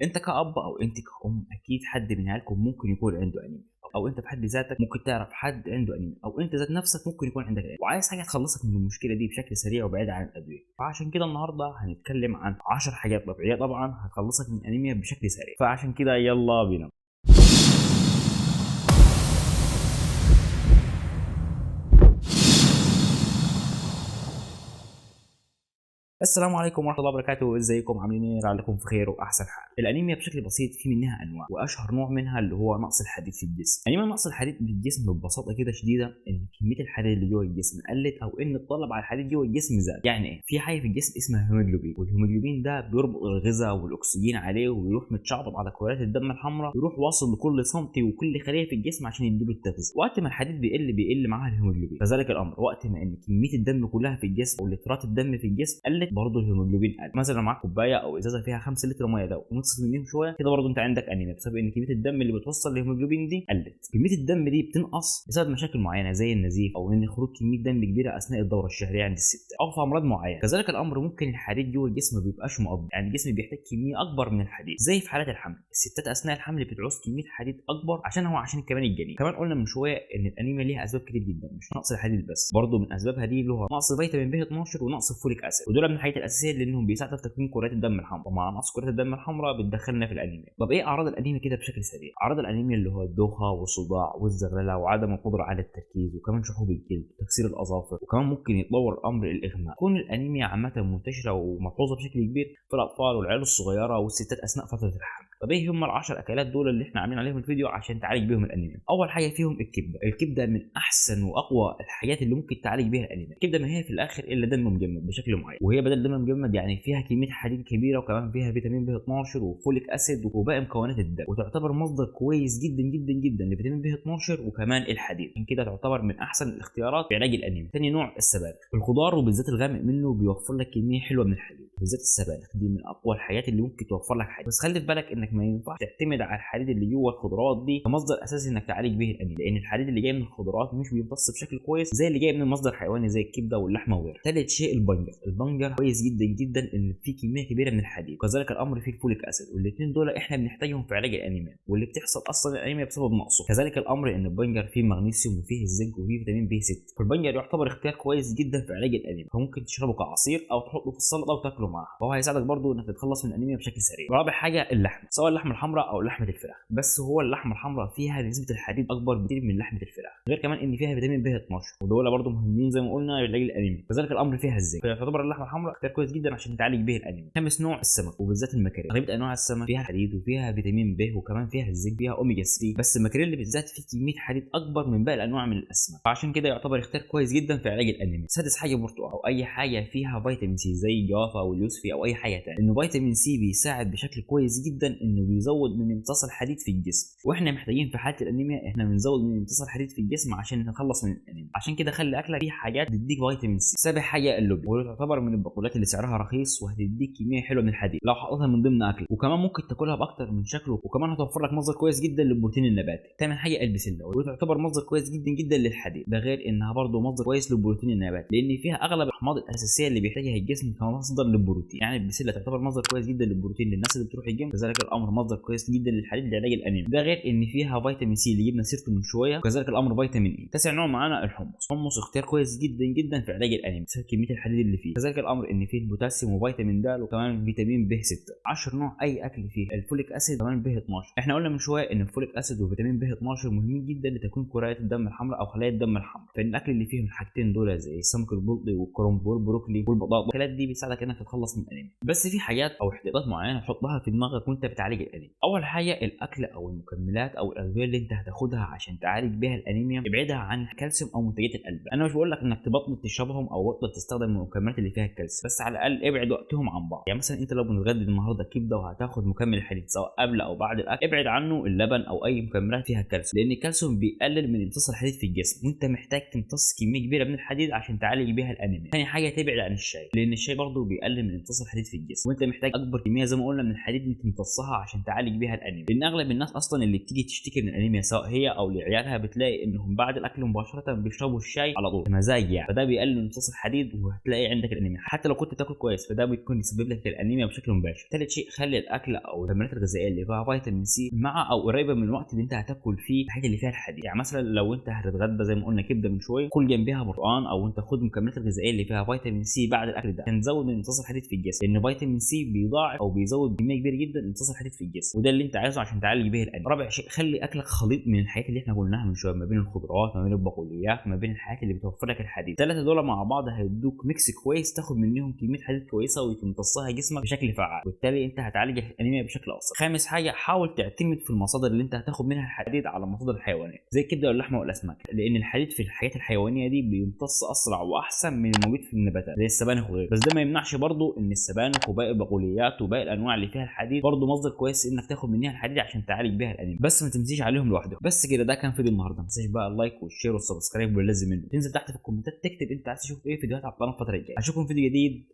انت كأب او انت كأم اكيد حد من عيالكم ممكن يكون عنده انيميا، او انت بحد ذاتك ممكن تعرف حد عنده انيميا، او انت ذات نفسك ممكن يكون عندك انيميا وعايز حاجة تخلصك من المشكلة دي بشكل سريع وبعيد عن الادوية. فعشان كده النهارده هنتكلم عن 10 حاجات طبيعية طبعا هتخلصك من الانيميا بشكل سريع. فعشان كده يلا بينا. السلام عليكم ورحمة الله وبركاته، ازيكم عاملين ايه؟ لعلكم في خير واحسن حال. الانيميا بشكل بسيط في منها انواع، واشهر نوع منها اللي هو نقص الحديد في الجسم. انيميا نقص الحديد في الجسم ببساطة كده شديدة ان كمية الحديد اللي جوه الجسم قلت، او ان الطلب على الحديد جوه الجسم زاد. يعني ايه؟ في حاجة في الجسم اسمها هيموجلوبين، والهيموجلوبين ده بيربط الغذاء والاكسجين عليه ويروح متشعبط على كريات الدم الحمراء، ويروح واصل لكل سنتي وكل خليه في الجسم عشان يديله التغذية. وقت ما الحديد بيقل بيقل معاه الهيموجلوبين. كذلك الامر وقت ما ان كمية الدم كلها في الجسم ولترات الدم في الجسم قلت برضه الهيموجلوبين قل. مثلا معاك كوباية او ازازة فيها 5 لتر مية ده ونقصت منهم شوية كده، برضه انت عندك انيميا بسبب ان كمية الدم اللي بتوصل للهيموجلوبين دي قلت. كمية الدم دي بتنقص بسبب مشاكل معينة زي النزيف، او ان خروج كمية دم كبيرة اثناء الدورة الشهرية عند الست، او في امراض معينة. كذلك الامر ممكن الحديد جوه الجسم ما بيبقاش مقضي، يعني الجسم بيحتاج كمية اكبر من الحديد، زي في حالات الحمل الستات اثناء الحمل بتعوز كمية حديد اكبر عشان هو عشان كمان الجنين. كمان قلنا من شوية ان الانيميا ليها اسباب كتير جدا، مش نقص الحديد بس، برضه من اسبابها دي اللي هو نقص فيتامين ب 12 ونقص ال folic acid، ودول من الحاجات الاساسية لانهم بيساعدوا في تكوين كريات الدم الحمراء، ومع نقص كريات الدم الحمراء بتدخلنا في الانيميا. طب ايه اعراض الانيميا كده بشكل سريع؟ اعراض الانيميا اللي هو الدوخه والصداع والزغلله وعدم القدرة على التركيز، وكمان شحوب الجلد وتكسير الاظافر، وكمان ممكن يتطور الامر للاغماء. كون الانيميا عامة منتشرة وملحوظه بشكل كبير في الاطفال والعيال الصغيرة والستات اثناء فترة الحمل. طب ايه هم ال10 اكلات دول اللي احنا عاملين عليهم الفيديو عشان تعالج بيهم الانيميا؟ اول حاجة فيهم الكبده. الكبده من احسن واقوى الحاجات اللي ممكن تعالج بيها الانيميا. الكبده ما هي في الاخر الا دم مجمد بشكل معين، وهي بدل دم مجمد يعني فيها كمية حديد كبيرة، وكمان فيها فيتامين ب 12 و folic acid وباقي مكونات الدم، وتعتبر مصدر كويس جدا جدا جدا لفيتامين ب 12 وكمان الحديد. عشان كده تعتبر من احسن الاختيارات في علاج الانيميا. ثاني نوع السبانخ. الخضار وبالذات الغامق منه بيوفر لك كمية حلوة من الحديد، بالذات السبانخ دي من اقوى الحاجات اللي ممكن توفر لك حديد. بس خلي في بالك انك ما ينفعش تعتمد على الحديد اللي جوه الخضروات دي كمصدر اساسي انك تعالج به الانيميا، لان الحديد اللي جاي من الخضروات مش بيمتص بشكل كويس زي اللي جاي من مصدر حيواني زي الكبده واللحمة وغيرها. ثالث شيء البنجر. البنجر كويس جدا جدا ان فيه كمية كبيرة من الحديد، وكذلك الامر فيه ال folic acid، والاثنين دول احنا بنحتاجهم في علاج الانيميا واللي بتحصل اصلا الانيميا بسبب نقصه. كذلك الامر ان البنجر فيه مغنيسيوم وفيه الزنك وفيه فيتامين ب 6، فالبنجر يعتبر اختيار كويس جدا في علاج الانيميا، فممكن تشربه كعصير او تحطه في السلطة وتاكله معاها، فهو هيساعدك برضه انك تتخلص من الانيميا بشكل سريع. رابع حاجة اللحمة، سواء اللحمة الحمراء او لحمه الفراخ، بس هو اللحمة الحمراء فيها نسبه الحديد اكبر بكتير من لحمه الفراخ، غير كمان ان فيها فيتامين ب 12، ودول برضه مهمين زي ما قلنا لعلاج الانيميا. كذلك الامر فيها الزنك، فيعتبر اللحمة الحمراء اختيار كويس جدا عشان تعالج به الانيميا. خامس نوع السمك، وبالذات المكاريل. اغلبية انواع السمك فيها حديد وفيها فيتامين ب وكمان فيها الزنك، فيها اوميجا 3، بس المكاريل بالذات فيه كمية حديد اكبر من باقي الانواع من الاسماك، فعشان كده يعتبر اختيار كويس جدا في علاج الانيميا. سادس حاجة برتقال، او اي حاجة فيها فيتامين سي زي الجوافه او اليوسفي او اي حاجة ثانية، انه فيتامين سي بيساعد بشكل كويس جدا انه بيزود من امتصاص الحديد في الجسم، واحنا محتاجين في حاله الانيميا احنا بنزود من امتصاص الحديد في الجسم عشان نتخلص من الانيميا. عشان كده خلي اكلك فيه حاجات تديك فيتامين سي. سابع حاجة اللوبيا، واللي تعتبر من البقولات اللي سعرها رخيص وهتديك كمية حلوة من الحديد لو حطيتها من ضمن اكلك، وكمان ممكن تاكلها باكتر من شكل، وكمان هتوفر لك مصدر كويس جدا للبروتين النباتي. ثامن حاجة البسله، واللي تعتبر مصدر كويس جدا جدا للحديد، ده غير انها برضه مصدر كويس للبروتين النباتي لان فيها اغلب الاحماض الاساسية اللي بيحتاجها الجسم كمصدر للبروتين. يعني البسله تعتبر مصدر كويس جدا للبروتين للناس اللي بتروح الجيم، كذلك الامر مصدر كويس جدا للحديد لعلاج الانيميا، ده غير ان فيها فيتامين سي اللي جبنا سيرته من شوية، وكذلك الامر فيتامين اي. تاسع نوع معانا الحمص. الحمص اختيار كويس جدا جدا في علاج الانيميا بسبب كمية الحديد اللي فيه، كذلك الامر ان فيه البوتاسيوم وفيتامين د وكمان فيتامين ب 6. 10 نوع اي اكل فيه ال folic acid كمان ب 12. احنا قلنا من شوية ان ال folic acid وفيتامين ب 12 مهمين جدا لتكوين كريات الدم الحمراء او خلايا الدم الحمراء، فان الاكل اللي فيهم الحاجتين دول زي السمك البلطي والكرنب والبروكلي والبطاطا، الاكلات دي بيساعدك انك تتخلص من الانيميا. بس في حاجات او احتياطات معينة تحطها في دماغك وانت بتعالج الانيميا. اول حاجة الاكل او المكملات او الادوية اللي انت هتاخدها عشان تعالج بيها الانيميا ابعدها عن الكالسيوم او منتجات القلب. انا مش بقول لك انك تبطل تشربهم او بطل تستخدم المكملات اللي فيها الكالسيوم، بس على الاقل ابعد وقتهم عن بعض. يعني مثلا انت لو بتتغدى النهارده كبده وهتاخد مكمل الحديد سواء قبل او بعد الاكل، ابعد عنه اللبن او اي مكملات فيها الكالسيوم، لان الكالسيوم بيقلل من امتصاص الحديد في الجسم، وانت محتاج تمتص كمية كبيرة من الحديد عشان تعالج بيها الانيميا. ثاني حاجة تبعد عن الشاي، لان الشاي برضه بيقلل بيقلل من امتصاص الحديد في الجسم، وانت محتاج اكبر كمية زي ما قلنا من الحديد اللي تمتصها عشان تعالج بيها الانيميا. لان اغلب الناس اصلا اللي بتيجي تشتكي من الانيميا سواء هي او لعيالها بتلاقي انهم بعد الاكل مباشرة بيشربوا الشاي على طول مزاج يعني، فده بيقلل من امتصاص الحديد وهتلاقي عندك الانيميا حتى لو كنت بتاكل كويس، فده بيكون يسبب لك الانيميا بشكل مباشر. ثالث شيء، خلي الاكل او المكملات الغذائية اللي فيها فيتامين سي مع او قريبه من الوقت اللي انت هتاكل فيه الحاجات اللي فيها الحديد. يعني مثلا لو انت هتتغدى زي ما قلنا كبده من شوية، كل جنبها برتقان، او انت خد المكملات الغذائية اللي فيها فيتامين سي بعد الاكل ده عشان تزود من امتصاص الحديد في الجسم، لان فيتامين سي بيضاعف او بيزود بكمية كبيرة جدا امتصاص الحديد في الجسم، وده اللي انت عايزه عشان تعالج به الانيميا. رابع شيء، خلي اكلك خليط من الحاجات اللي احنا قلناها من شوية، ما بين الخضروات ما بين البقوليات ما بين الحاجات اللي بتوفر لك الحديد. الثلاثة دول مع بعض هيدوك mix كويس تاخد منهم كمية حديد كويسة وتمتصها جسمك بشكل فعال، وبالتالي انت هتعالج الانيميا بشكل اسرع. خامس حاجة، حاول تعتمد في المصادر اللي انت هتاخد منها الحديد على المصادر الحيوانية زي الكبده واللحمة والاسماك، لان الحديد في الحاجات الحيوانية دي بيمتص اسرع واحسن من الموجود في النباتات زي السبانخ وغيره. بس ده ما يمنعش برضو ان السبانخ وباقي البقوليات وباقي الانواع اللي فيها الحديد برضو مصدر كويس انك تاخد منها الحديد عشان تعالج بيها الانيميا، بس ما تمشيش عليهم لوحدهم. بس كده، ده كان فيديو النهارده. ما تنساش بقى ال like وال share وال subscribe واللازم منه. تنزل تحت في الكومنتات تكتب انت عايز تشوف ايه فيديوهات على القناة الفترة الجاية. اشوفكم في فيديو جديد.